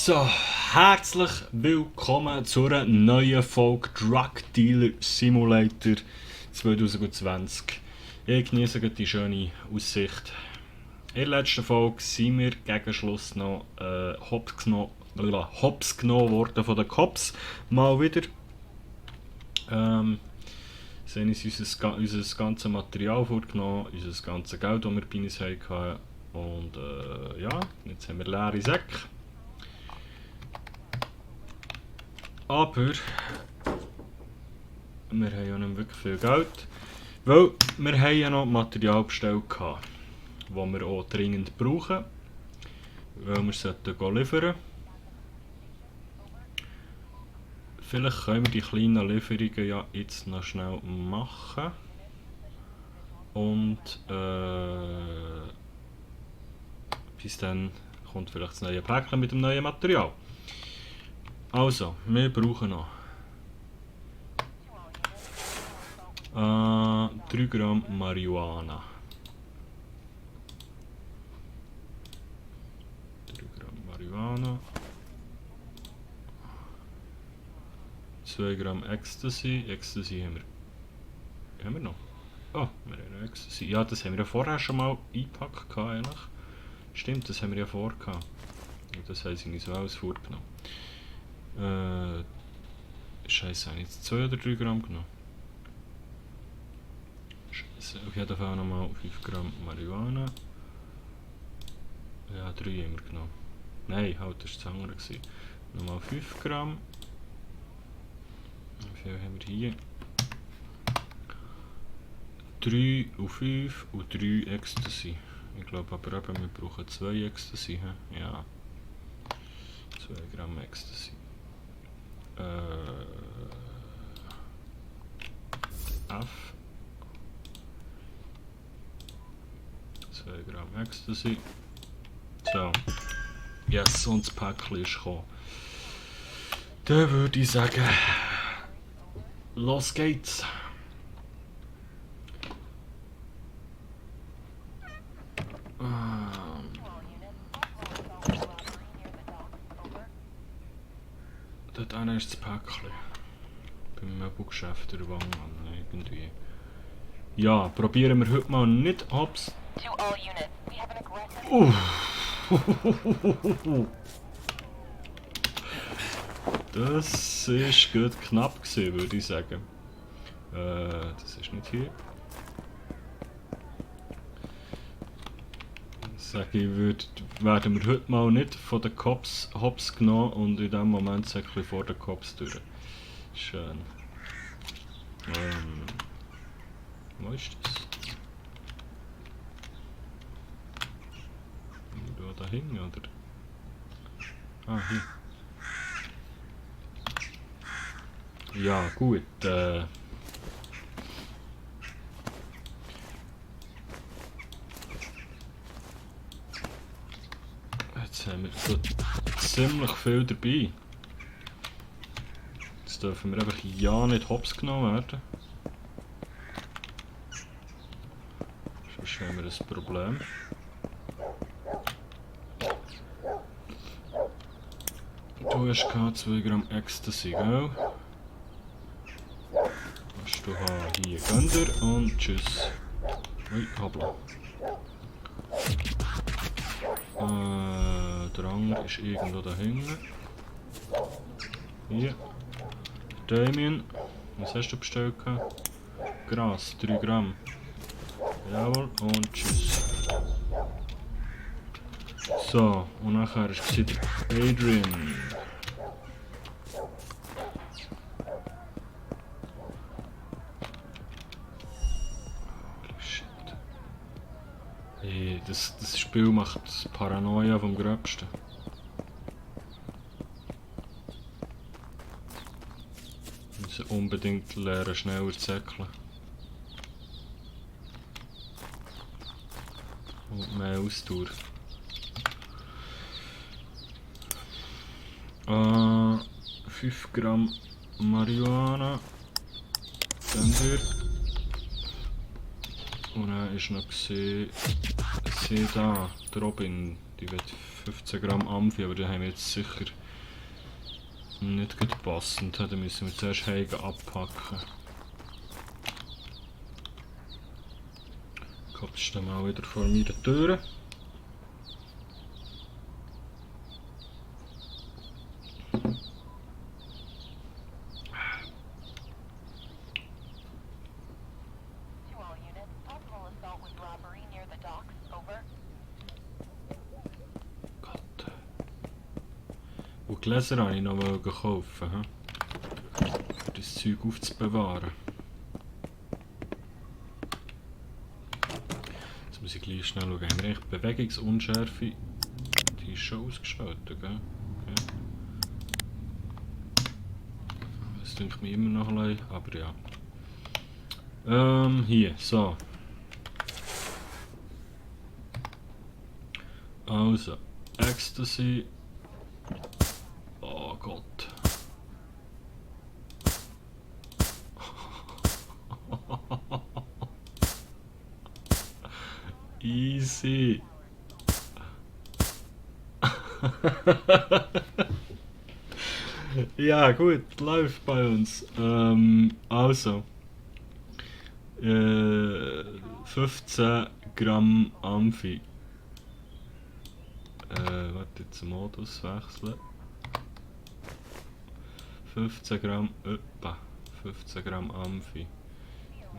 So, herzlich willkommen zu einer neuen Folge Drug Dealer Simulator 2020. Ich genieße die schöne Aussicht. In der letzten Folge sind wir gegen Schluss noch hops genommen worden von den Cops. Mal wieder. Sie haben uns unser ganzes Material vorgenommen, unser ganzes Geld, das wir bei uns hatten. Und ja, jetzt haben wir leere Säcke. Aber wir haben ja nicht wirklich viel Geld, weil wir haben ja noch Material bestellt, das wir auch dringend brauchen, weil wir sollten liefern. Vielleicht können wir die kleinen Lieferungen ja jetzt noch schnell machen. Und bis dann kommt vielleicht das neue Päckchen mit dem neuen Material. Also, wir brauchen noch 3 Gramm Marihuana. 3 Gramm Marihuana. 2 Gramm Ecstasy. Ecstasy haben wir noch. Oh, wir haben noch Ecstasy. Ja, das haben wir ja vorher schon mal eingepackt. Eigentlich. Stimmt, das haben wir ja vorgehabt. Das haben sie nicht so alles vorgenommen. Scheiße, habe ich jetzt 2 oder 3 Gramm genommen? Scheiße, auf jeden Fall nochmal 5 Gramm Marihuana. Ja, 3 haben wir genommen. Nein, halt, das war das andere. Nochmal 5 Gramm. Wie viel haben wir hier? 3 und 5 und 3 Ecstasy. Ich glaube aber eben, wir brauchen 2 Ecstasy. He? Ja. 2 Gramm Ecstasy. F. 2 Gramm Ecstasy. So. Yes, und das Päckchen ist gekommen. Dann würde ich sagen, los geht's. Dort einer ist das Päckchen. Beim Möbelgeschäft der Wangen irgendwie. Ja, probieren wir heute mal nicht hops. Das ist gut knapp gewesen, würde ich sagen. Das ist nicht hier. Sage ich, werden wir heute mal nicht von den Cops hops genommen und in dem Moment säckli vor den Cops durch. Schön. Wo ist das? Da hinten, oder? Ah, hier. Ja, gut. Jetzt haben wir so ziemlich viel dabei. Jetzt dürfen wir einfach ja nicht hops genommen werden. Sonst haben wir ein Problem. Du hast 2 Gramm Ecstasy, gell? Was du hast hier, Gönder und tschüss. Ui, hoppla. Der andere ist irgendwo da hinten. Hier. Damien, was hast du bestellt? Gras, 3 Gramm. Jawohl, und tschüss. So, und nachher ist es Adrian. Hey, das Spiel macht Paranoia vom Gröbsten. Wir müssen unbedingt lernen, schneller zu säckeln. Und mehr Ausdauer. 5 Gramm Marihuana. Dann hier. Und dann ist noch gesehen, da, der Robin, Die wird 15 Gramm Amphi, aber da haben wir jetzt sicher nicht gut passend. Da müssen wir zuerst Heigen abpacken. Kommst du mal wieder vor meiner Tür? Und Gläser wollte ich noch kaufen, für das Zeug aufzubewahren. Jetzt muss ich gleich schnell schauen. Haben wir eigentlich Bewegungsunschärfe? Die ist schon ausgeschaltet, gell? Okay. Das denkt mir immer noch ein bisschen, aber ja. Hier, so. Also, Ecstasy. Oh Gott. Easy. Ja, gut, läuft bei uns. Also, 15 Gramm Amphi. Warte, jetzt den Modus wechseln. 15 Gramm, 15 Gramm Amphi.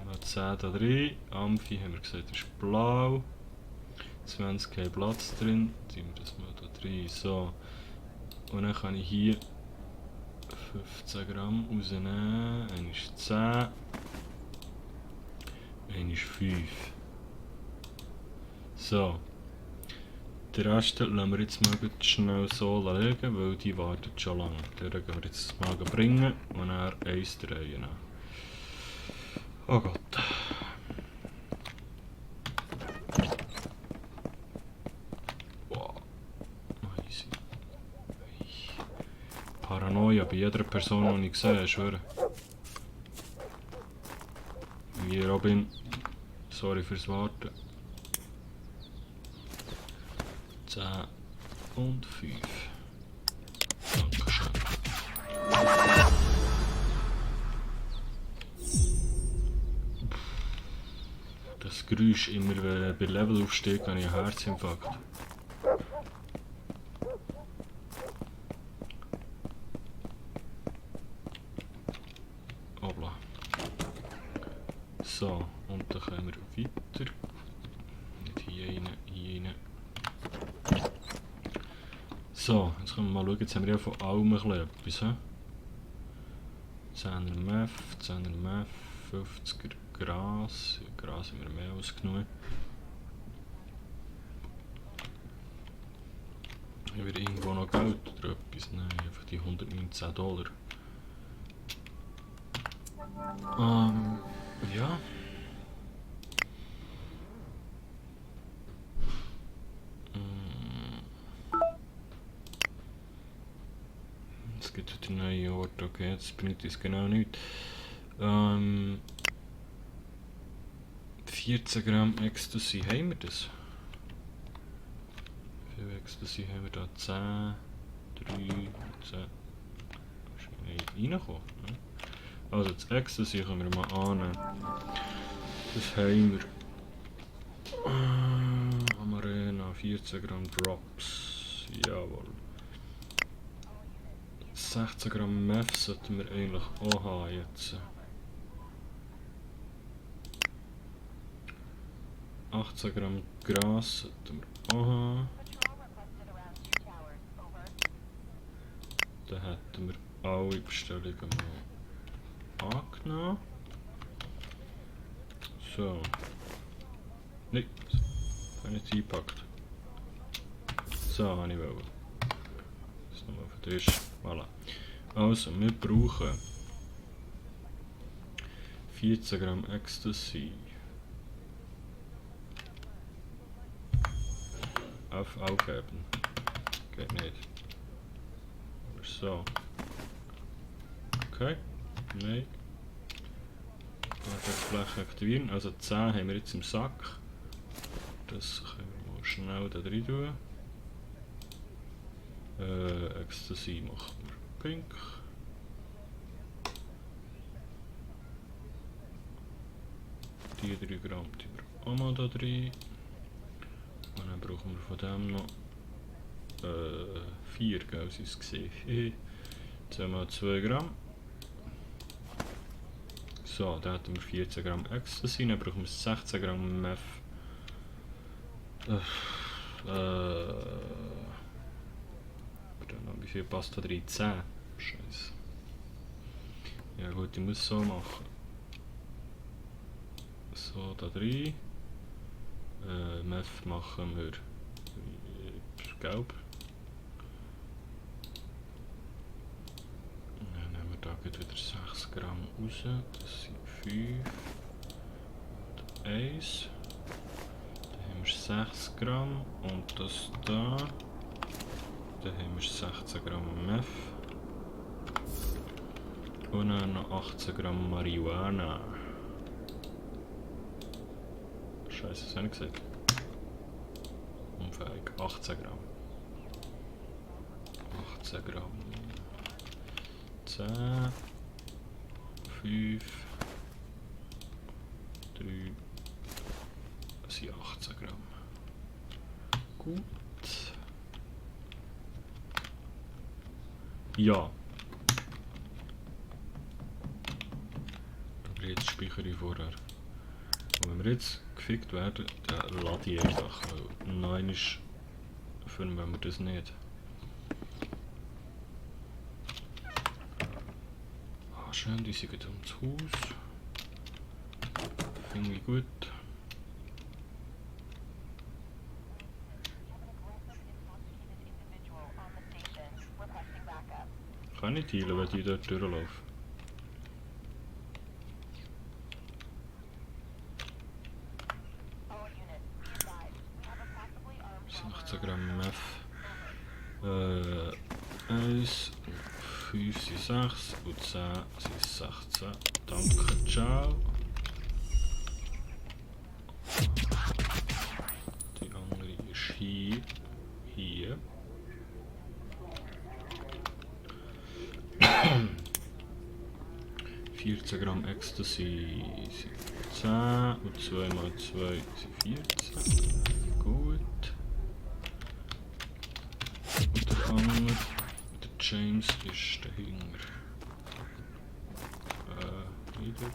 Noch 10 da drin. Amphi haben wir gesagt, ist blau. 20 haben Platz drin. Tun wir das mal da drin. So. Und dann kann ich hier 15 Gramm rausnehmen. Einer ist 10. Einer ist 5. So. Den Rest lassen wir jetzt mal schnell so liegen, weil die wartet schon lange. Den gehen wir jetzt mal bringen und dann eins drehen. Oh Gott. Wow. Easy. Paranoia bei jeder Person, die ich sehe, ich schwöre. Wie Robin. Sorry fürs Warten. 10 und 5. Dankeschön. Das Geräusch immer, wenn bei Level aufsteht, habe ich einen Herzinfarkt. Obla. So, und dann können wir weiter. Nicht hier rein, hier rein. So, jetzt können wir mal schauen, jetzt haben wir ja von allem ein bisschen etwas. 10er Meth, 10er Meth, 50er Gras. Gras haben wir mehr als genug. Haben wir irgendwo noch Geld oder etwas? Nein, einfach die $119. Ja. Es gibt heute neue Orte, okay, jetzt bringt das genau nichts. 14 Gramm Ecstasy, haben wir das? Wie viel Ecstasy haben wir da? 10, 3, 10. Ist nicht reingekommen. Ne? Also das Ecstasy können wir mal annehmen. Das haben wir. Amarena, 14 Gramm Drops. Jawohl. 16 Gramm Meth sollten wir eigentlich auch haben jetzt. 18 Gramm Gras sollten wir auch haben. Dann hätten wir alle Bestellungen mal angenommen. So. Nein, das habe ich nicht eingepackt. So, habe ich wollen. Das nochmal auf den Tisch. Voilà. Also, wir brauchen 14 Gramm Ecstasy. FV geben. Geht nicht. Oder so. Okay. Nein. Fläche aktivieren. Also 10 haben wir jetzt im Sack. Das können wir mal schnell da rein tun. Ecstasy machen wir pink. Die 3 Gramm die wir auch mal da drin. Und dann brauchen wir von dem noch 4, gell, sind es gesehen. 10 mal 2 Gramm. So, da hätten wir 14 Gramm Ecstasy, dann brauchen wir 16 Gramm Meth. Wie viel passt da drin? 10. Scheiße. Ja gut, ich muss es so machen. So, da drin. Meth machen wir gelb. Dann nehmen wir da wieder 6 Gramm raus. Das sind 5 und 1. Dann haben wir 6 Gramm und das da. Dann haben wir 16 Gramm Meth. Und dann noch 18 Gramm Marihuana. Scheiße, was habe ich gesagt? Unfähig. 18 Gramm. 18 Gramm. 10. 5. 3. Das sind 18 Gramm. Gut. Ja. Aber jetzt speichere ich vorher. Und wenn wir jetzt gefickt werden, dann lade ich einfach. Nein, finden wir das nicht. Ah, schön, die sind ums Haus. Finde ich gut. Kann ich heilen, wenn die dort durchlaufen. 16 Gramm Meth. 1, 5 sind 6 und 10 sind 16. Danke, ciao. Die andere ist hier. Hier. $14 Gramm Ecstasy sind 10 und 2 mal 2 sind 14. Gut. Und der andere, der James, ist dahinter. Wieder.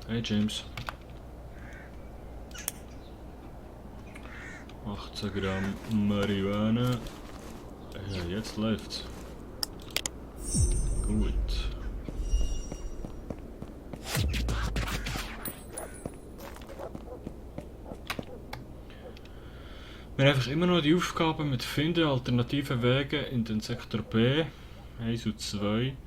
Hey James. 18 Gramm Marihuana. Ja, jetzt läuft's. Gut. Wir haben einfach immer noch die Aufgabe mit Finden alternative Wege in den Sektor B 1 und 2.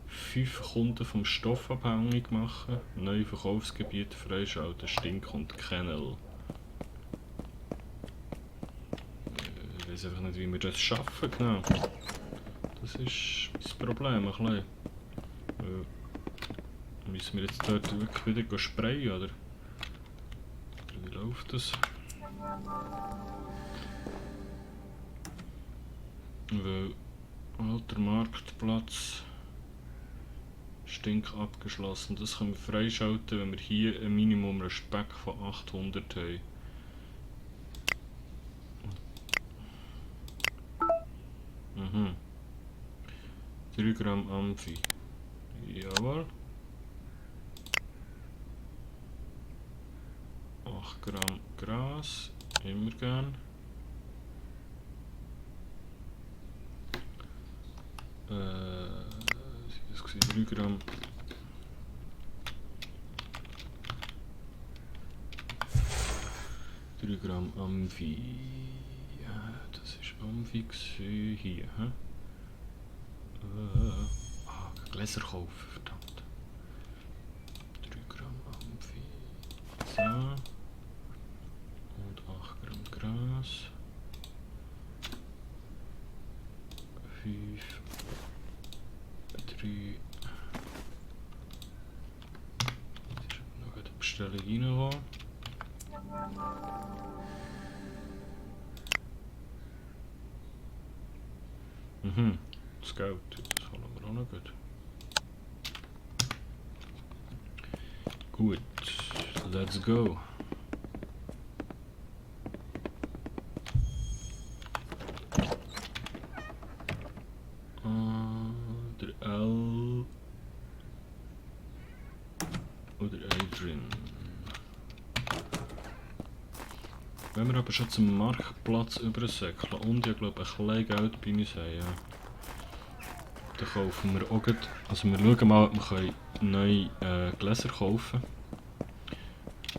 5 Kunden vom Stoff abhängig machen, neue Verkaufsgebiete freischalten, Stink und Kennel. Ich weiß einfach nicht, wie wir das schaffen, genau. Das ist das Problem, ein bisschen. Müssen wir jetzt dort wirklich wieder sprayen, oder? Wie läuft das? Weil alter Marktplatz Stink abgeschlossen. Das können wir freischalten, wenn wir hier ein Minimum Respekt von 800 haben. Mhm. 3 Gramm Amphi. Jawohl. 8 Gramm Gras. Immer gern. Das war 3 Gramm. Amphi. Ja, das ist Amphi hier. Gläser kaufen, verdammt. 3 Gramm Amphi. So. Und 8 Gramm Gras. 5, 3. Noch eine Bestellung reinkommen. Das Geld, das holen wir auch noch gut. Gut, let's go. Der L oder Adrian. Wenn wir aber schon zum Marktplatz übersäckeln und ich glaube ein bisschen Geld bei uns haben, ja. Dann kaufen wir auch gleich, also wir schauen mal, ob wir neue Gläser kaufen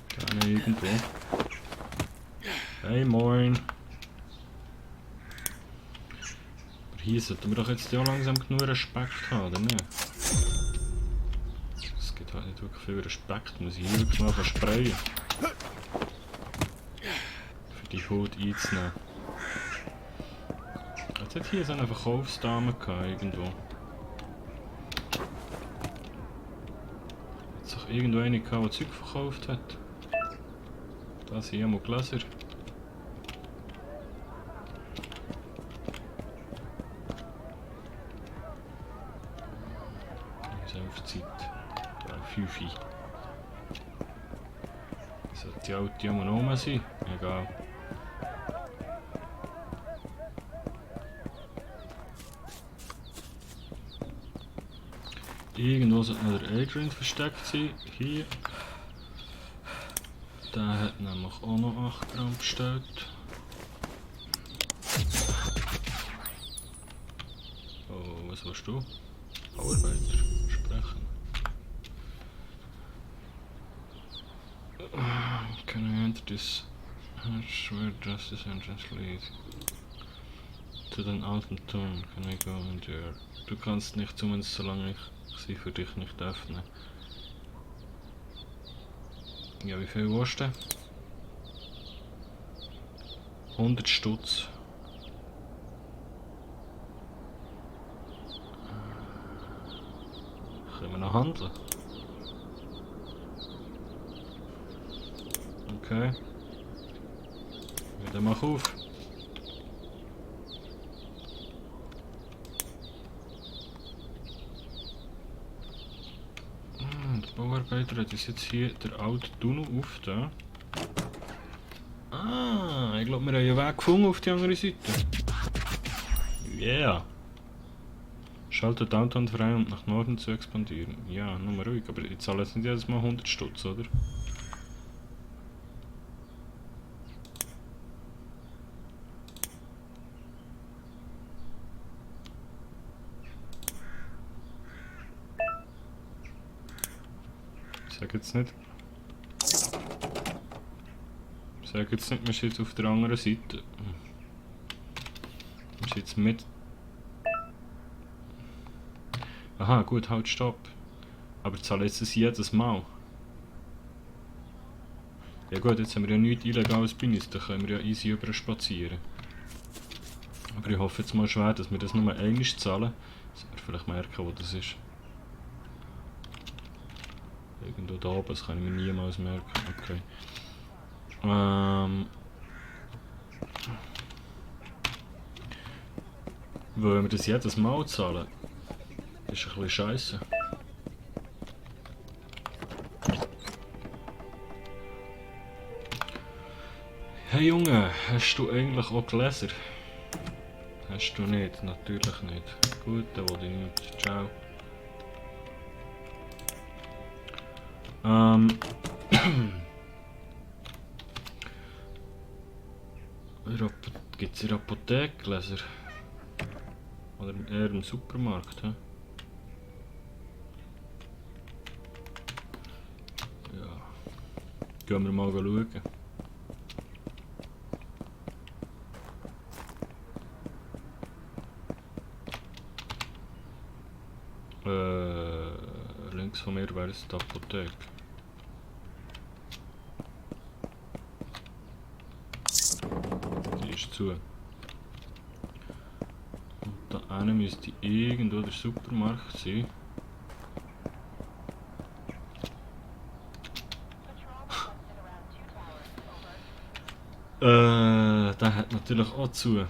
können. Gerne irgendwo. Hey moin! Aber hier sollten wir doch jetzt ja langsam genug Respekt haben, oder nicht? Es gibt halt nicht wirklich viel Respekt, muss ich hier wirklich mal sprayen. Für die Haut einzunehmen. Jetzt hat hier so eine Verkaufsdame gehabt, irgendwo. Hat sich irgendwo eine gehabt, die Zeug verkauft hat. Da sind einmal Gläser. Zeit. Ja, 5. Sollte die alte immer noch sein? Egal. Irgendwo sollte noch der Adrian versteckt sein. Hier. Der hat nämlich auch noch 8 Gramm bestellt. Oh, was willst du? Arbeiter. Sprechen. Can I enter this hatch where justice entrance lead? Zu den alten Turm. Can I go in there? Du kannst nicht zumindest, solange ich sie für dich nicht öffne. Ja, wie viel kostet? 100 Stutz. Können wir noch handeln? Okay. Wieder mach auf. Der Bauarbeiter hat uns jetzt hier der alte Tunnel aufgetan. Ah, ich glaube, wir haben einen Weg gefunden auf die andere Seite. Yeah. Schalte Downtown frei, um nach Norden zu expandieren. Ja, nur ruhig, aber ich zahle jetzt nicht jedes Mal 100 Stutz, oder? Ich sage jetzt nicht. Ich sage jetzt nicht, wir sind jetzt auf der anderen Seite. Wir sind jetzt mit. Aha, gut, halt, stopp. Aber ich zahle jetzt das jedes Mal. Ja gut, jetzt haben wir ja nichts Illegales bei uns, da können wir ja easy über spazieren. Aber ich hoffe jetzt mal schwer, dass wir das nur einmal zahlen. Dass wir vielleicht merken, wo das ist. Irgendwo da oben, das kann ich mir niemals merken. Okay. Wollen wir das jedes Mal zahlen? Das ist ein bisschen scheisse. Hey Junge, hast du eigentlich auch Gläser? Hast du nicht? Natürlich nicht. Gut, dann will ich nicht. Ciao. Gibt es in der Apotheke Gläser? Oder eher im Supermarkt? He? Ja. Gehen wir mal schauen. Links von mir wäre es die Apotheke. Die ist zu. Und da einer müsste irgendwo der Supermarkt sein. Der hat natürlich auch zu.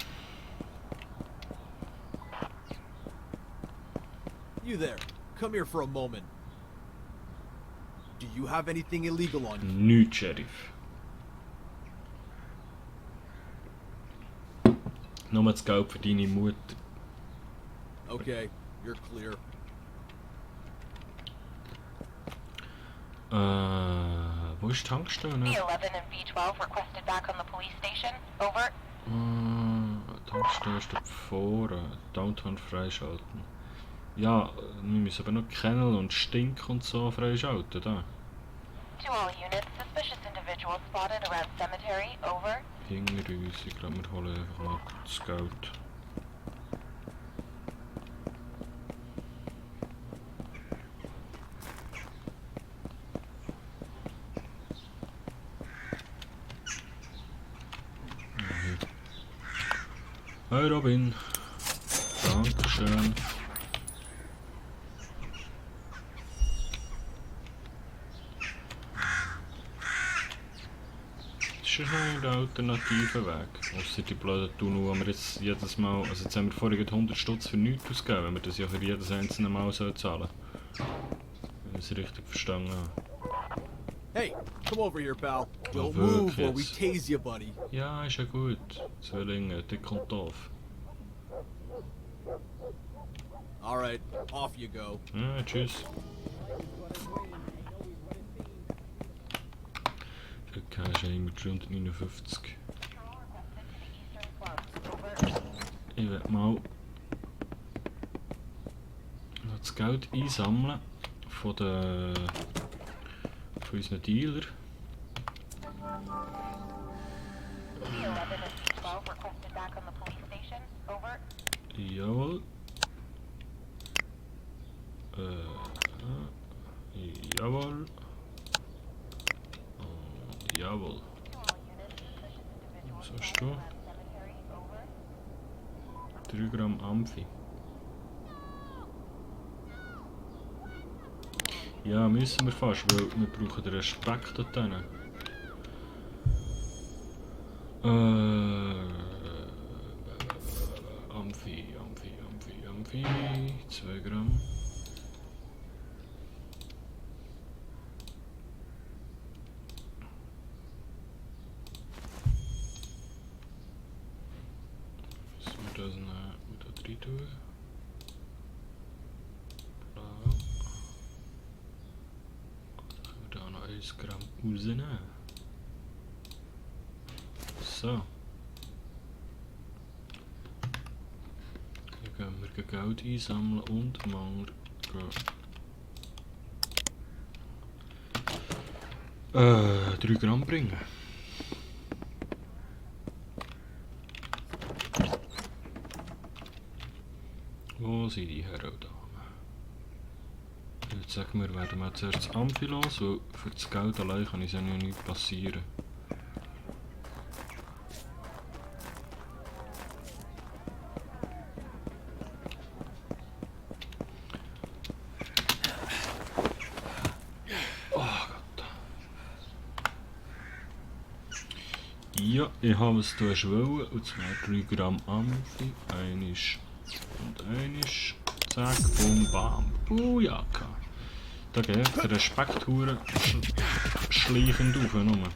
You there. Come here for a moment. Do you have anything illegal on you? Nicht, Sheriff. Nur das Geld für deine Mutter. Okay, you're clear. Wo ist die Tankstelle? B11 and B12 requested back on the police station. Over. Die Tankstelle ist da vorne. Downtown freischalten. Ja, wir müssen aber noch Kennel und Stink und so freischalten. Da. To all units, suspicious individuals spotted around cemetery. Over. Hinter uns. Ich glaube, wir holen einfach mal das Geld. Hey Robin. Dankeschön. Das ist noch der alternative Weg. Ausser die blöden Tunnel, die wir jetzt jedes Mal... Also jetzt haben wir vorhin 100 Stutz für nichts ausgegeben, wenn wir das ja für jedes einzelne Mal zahlen sollen. Wenn ich es richtig verstanden habe. Hey, come over here, pal. Don't wirklich move or we jetzt? tase you, buddy. Ja, ist ja gut. Zwillinge, dick und doof. Alright, off you go. Ja, tschüss. Okay, ist ja immer 359. Ich werde mal noch das Geld einsammeln von unseren Dealer. B11 and B12 requested back on the police station. Over. Jawohl. Jawohl. Und jawohl. To all units, suspicious individuals Was hast spotted du? around cemetery. Over. 3 Gramm Amphi. Ja, müssen wir fast, weil wir brauchen den Respekt dort hinten. Amphi. 2 Gramm. Müssen wir das noch rein tun? Blau. Dann können wir da noch 1 Gramm rausnehmen. So. Dann gehen wir Geld einsammeln und morgen gehen 3 Gramm bringen. Wo sind die Herren und Damen? Jetzt sagen wir, werden wir zuerst das Amphi los, weil für das Geld allein kann es ja noch nicht passieren. Ja, ich habe es du hast wollen, und zwar 3 Gramm Amphi, einisch und einisch, zack, bum, bam, Bujaka. Da geht der Respekthure schleichend auf. Nur.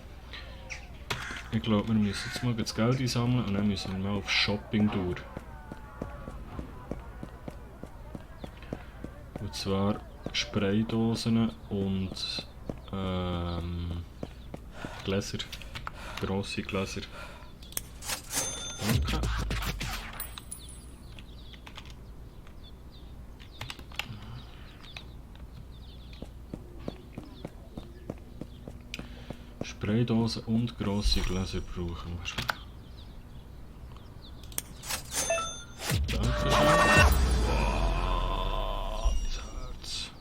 Ich glaube, wir müssen jetzt mal das Geld einsammeln und dann müssen wir mal auf Shopping durch. Und zwar Spraydosen und Gläser. Grosse Gläser. Danke. Spraydosen und grosse Gläser brauchen wir. Danke. Wow, mein Herz.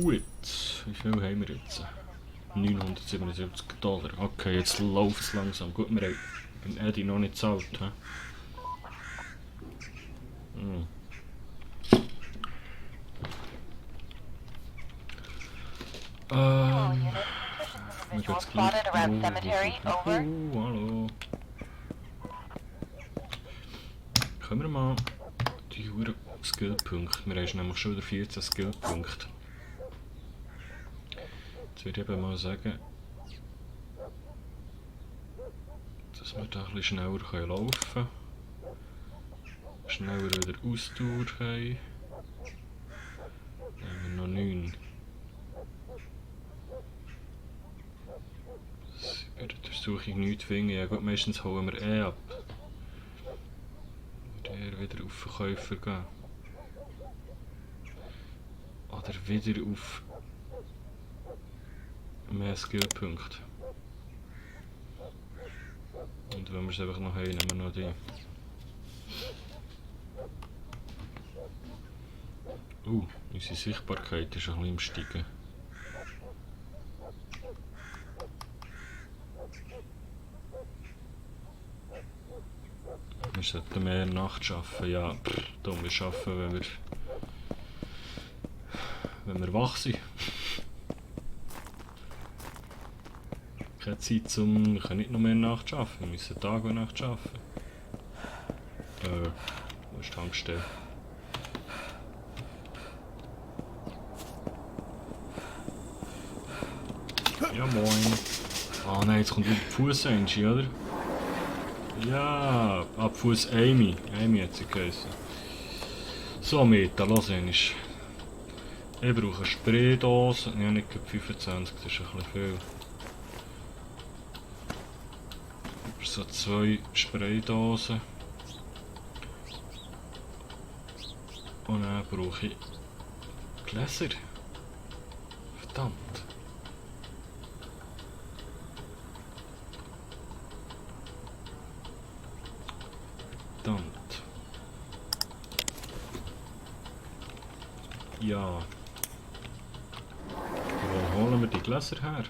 Gut, wie viel haben wir jetzt? 977 $. Okay, jetzt läuft es langsam. Gut, wir haben beim Eddie noch nicht gezahlt. He? Hm. All units. Wir Visual geht's gleich. spotted around cemetery. Over. Hallo. Können wir mal die Huren Skillpunkte. Wir haben nämlich schon wieder 14 Skillpunkte. Jetzt würde ich eben mal sagen, dass wir da ein bisschen schneller laufen können. Schneller wieder Ausdauer haben. Dann haben wir noch 9. Bei der Durchsuchung nichts finden. Ja gut, meistens holen wir eh ab. Eher wieder auf Verkäufer gehen. Oder wieder auf mehr Skillpunkte. Und wenn wir es einfach noch haben, nehmen wir noch die. Unsere Sichtbarkeit ist ein bisschen im Steigen. Wir sollten mehr Nacht arbeiten. Ja, dumm, wir arbeiten, wenn wir wach sind. Keine Zeit zum... Wir können nicht noch mehr Nacht arbeiten. Wir müssen Tag und Nacht arbeiten. Wo ist die Tankstelle? Ja, moin. Ah nein, jetzt kommt wieder die Fuß-Angie, oder? Ja, ab Fuß Amy. Amy hat sie geheißen. So, Meta, los einmal. Ich brauche eine Spraydose. Ja, nicht 25, das ist ein bisschen viel. So 2 Spraydosen. Und dann brauche ich Gläser. Verdammt. Ja. Wo holen wir die Gläser her?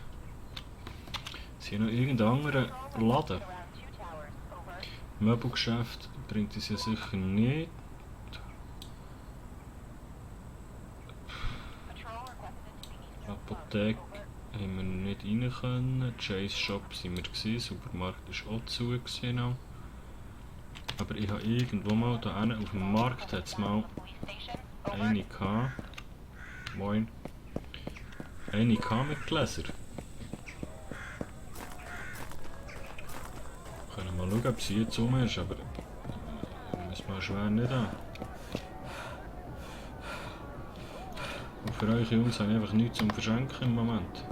Ist hier noch irgendein anderer Laden? Around 2 towers. Over. Möbelgeschäft bringt uns ja sicher nicht. Patrol requested to the eastern Apotheke haben wir nicht rein können. Chase Shop sind wir gewesen. Supermarkt war auch zu gewesen. Aber ich habe irgendwo mal da hinten auf dem Markt hat's mal police station. Over. eine gehabt. Moin. Eine gehabt mit Gläser. Wir können mal schauen, ob sie jetzt rum ist, aber müssen wir schwer nicht an. Und für euch Jungs habe ich einfach nichts zum Verschenken im Moment.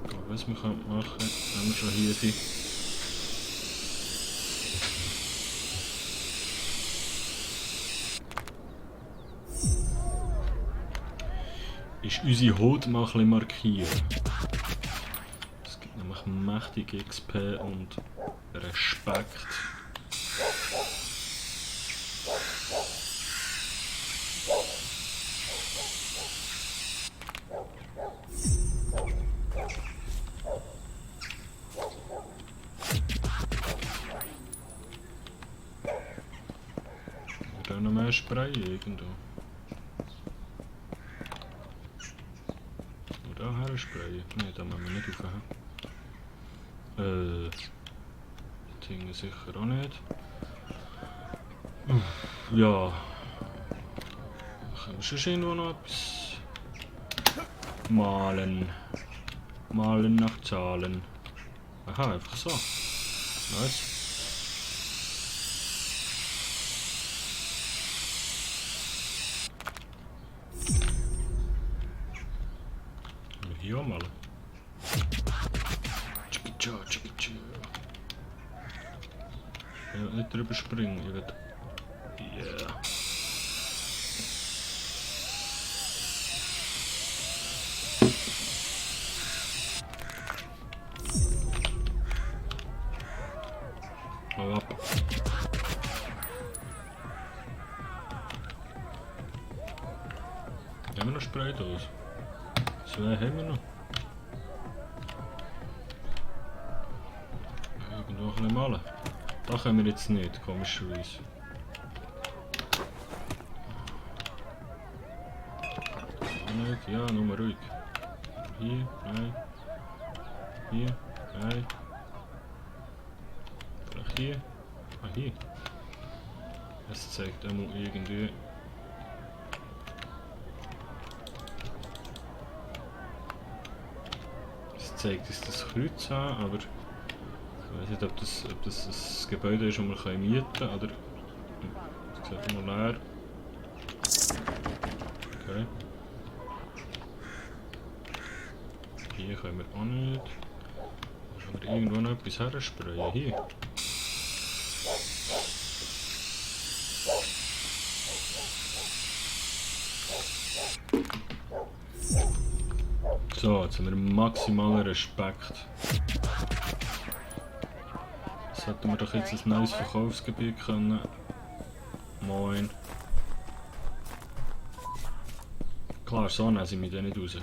Aber was wir machen können, wenn wir schon hier sind. Ist unsere Haut mal ein bisschen markieren. Es gibt nämlich mächtige XP und Respekt. Wir können noch mehr Spray irgendwo. Da her sprayen? Nein, da müssen wir nicht rauf. Die Dinge sicher auch nicht. Ja. Können wir schon irgendwo noch etwas malen? Malen nach Zahlen. Aha, einfach so. Nice. Hier auch mal. Tschikitscha, tschikitscha. Ich will nicht drüber springen, ich will... Yeah. Hau ab. gut aus. 2 haben wir noch. Irgendwo ein bisschen malen. Da können wir jetzt nicht, komischerweise. Nicht, ja, nur ruhig. Hier, nein. Hier, nein. Vielleicht hier. Ah, hier. Es zeigt einmal irgendwie. Es zeigt uns das Kreuz an, aber ich weiß nicht, ob das ein Gebäude ist, das wir mieten können, oder? Das sieht mal leer. Okay. Hier können wir auch nicht. Können wir irgendwo noch etwas hersprayen? Hier. So, jetzt haben wir maximalen Respekt. Jetzt hätten wir doch jetzt ein neues Verkaufsgebiet können. Moin. Klar, so nehmen sie mich da nicht raus.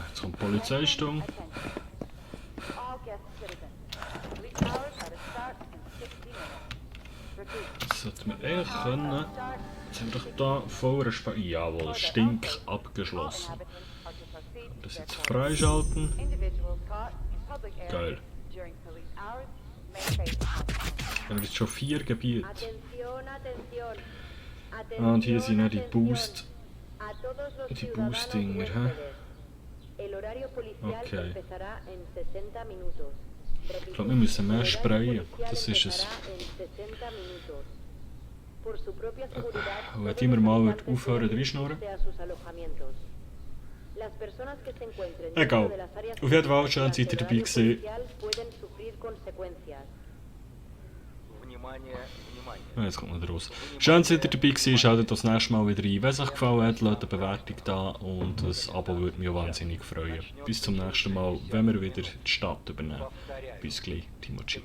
Jetzt kommt die Polizeistunde. Das sollten wir eigentlich können. Jetzt haben wir doch da voll Respekt. Jawohl, Stink abgeschlossen. Das jetzt freischalten. Geil. Wir haben jetzt schon 4 Gebiete. Ah, und hier sind ja die Boost-Dinger, hä? Okay. Ich glaube, wir müssen mehr sprayen. Das ist es. Und wenn immer mal aufhören reinschnurren. Egal. Auf jeden Fall, schön seid ihr dabei gewesen. Jetzt kommt noch raus. Schön, dass ihr dabei gewesen. Schaut das nächste Mal wieder rein. Wenn es euch gefallen hat, lasst eine Bewertung da und ein Abo würde mich auch wahnsinnig freuen. Bis zum nächsten Mal, wenn wir wieder die Stadt übernehmen. Bis gleich, Timoci.